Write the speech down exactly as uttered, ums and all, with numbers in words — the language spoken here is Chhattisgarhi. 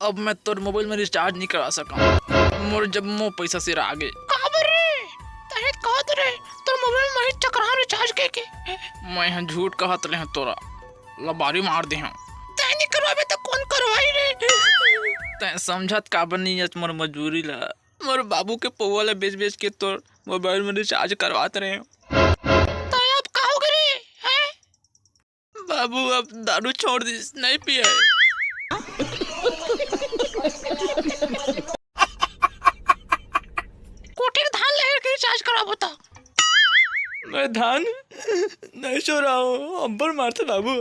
अब मैं तोर मोबाइल में रिचार्ज नहीं करा सकंव, मोर जम्मो पैसा सिरा गे। काबर रे? तहीं कहत रे तोर मोबाइल में ही चक्रहां रिचार्ज के के। मैं ह झूठ कहत रेहेंव तोला, लबारी मार देहंव। तैं नहीं करवाबे त कोन करवाही रे? तैं समझत काबर नहीं हस मोर मजबूरी ला? मोर बाबू के पौवा ला बेच बेच के तोर मोबाइल में रिचार्ज करवात रेहेंव। तैं अब का होगे रे? हैं? बाबू अब दारू छोड़ दिस, नहीं पिए। कोठी के धान लेहे के रिचार्ज कराबो त। मैं धान नहीं चोरांव, अब्बड़ मारथे बाबू।